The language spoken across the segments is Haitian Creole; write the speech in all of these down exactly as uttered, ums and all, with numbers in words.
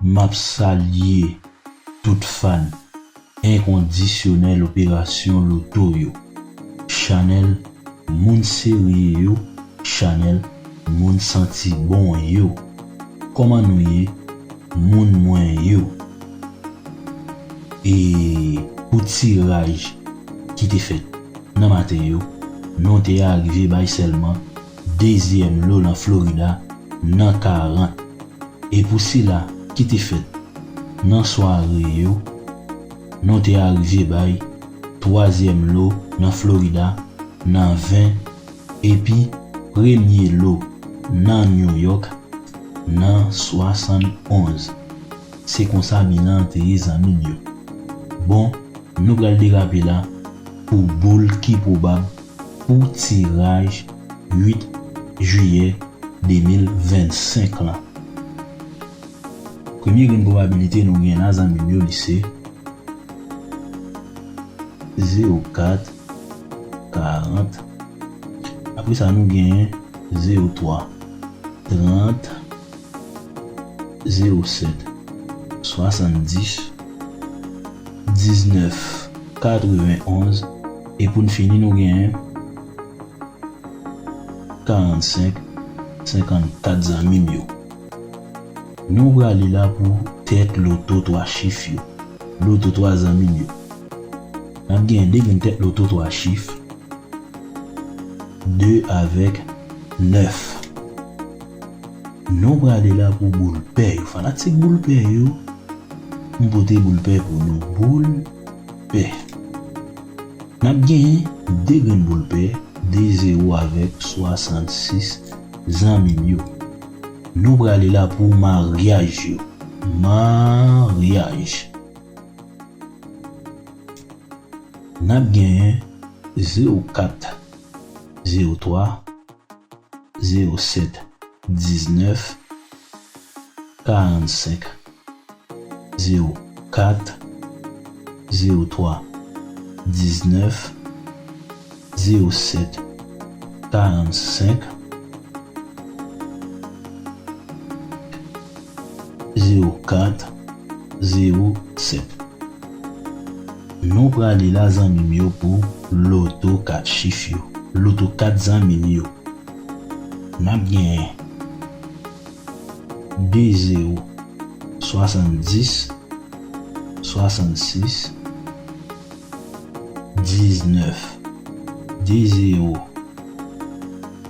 M ap salye tout fan enkondisyonèl operasyon loto yo. Chanèl moun serye yo, chanèl moun santi bon yo. Kòman nou ye, moun mwen yo? E pou tiraj ki te fèt nan maten yo, nou te arive bay sèlman dezyèm lo nan Florida nan karant. E pou sila ki te fèt nan sware yo, nou te arive bay twazyèm lo nan Florida nan ven, epi premye lo nan New York nan swasannonz. Se konsa bilan an te ye, zanmi m yo. Bon, nou pral derape la pou boul ki pwobab pou tiraj uit jiyè de mil vennsenk lan. Premye grenn pwobabilite nou gen la, zanmi m yo, li se zewo kat, karant. Apre sa, nou genyen zewo twa, trant, zewo sèt, swasanndis, diznèf, katrevenonz, e pou n fini, nou genyen karannsenk, senkannkat, zanmi m yo. Nou prale la pou tèt loto twa chif yo. Loto twa, zanmi m yo. N ap gen de grenn tèt loto twa chif, de avèk nèf. Nou prale la pou boul pè yo. Fanatik boul pè yo, m pote boul pè pou nou. Boul pè. N ap genyen de grenn boul pè, de zewo avèk swasannsis, zanmi m yo. Nou prale la pou maryaj yo. Maryaj. N ap genyen zewo kat, zewo twa, zewo sèt, diznèf, karannsenk, zewo kat, zewo twa, diznèf, zewo sèt, karannsenk, zewo kat, zewo sèt. Nou prale la, zanmi m yo, pou loto kat chif yo. Loto kat, zanmi m yo. N ap genyen de zewo, swasanndis, swasannsis, diznèf, de zewo,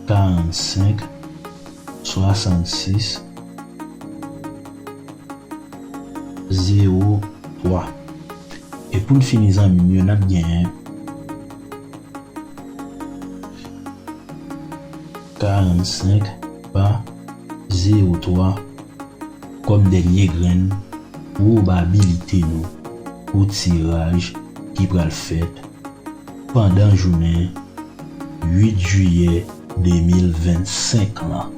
karannsenk, swasannsis, zewo twa. E pou n fini, zanmi m yo, n ap genyen karannsenk pa zewo twa kòm dènye grenn pwobabilite nou pou tiraj ki pral fèt pandan jounen uit jiyè de mil vennsenk lan.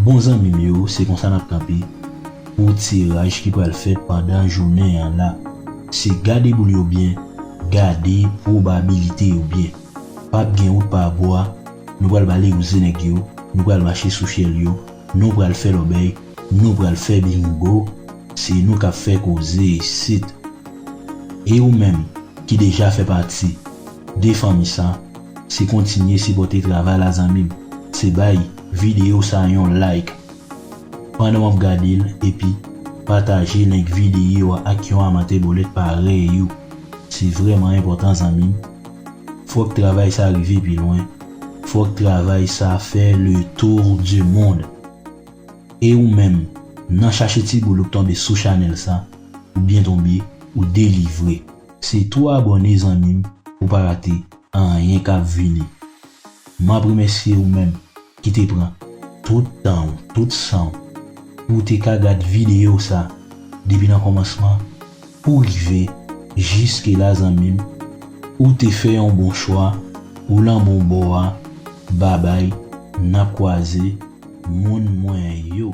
Bon, zanmi m yo, se konsa n ap kanpe pou tiraj ki pral fèt pandan jounen an la. Se gade boul yo byen, gade pwobabilite yo byen. P ap gen wout pa bwa, nou pral bale wouze nèg yo, nou pral mache sou syèl yo, nou pral fè lòbèy, nou pral fè bingo. Se nou k ap fè koze isit. E ou menm ki deja fè pati de fanmi sa, se kontinye sipòte travay la, zanmi m. Se bay videyo sa yon like pandan w ap gade l, epi pataje link videyo a ak yon amatè bòlèt parèy ou. Se vrèman enpòtan, zanmi m. Fòk travay sa rive pi lwen. Fòk travay sa fè le tour du monde. E ou menm, nan chache ti boul ou k tonbe sou chanèl sa, ou byen tonbe, ou delivre. Se tou abòne, zanmi m, pou w pa rate anyen k ap vini. M ap remèsye ou menm ki te pran tout tan w, tout san w, pou w te ka gad videyo sa depi nan kòmansman pou rive jiske la, zanmi m. Ou te fè yon bon chwa, ou lan bon bò a. Babay, n ap kwaze, moun mwen yo.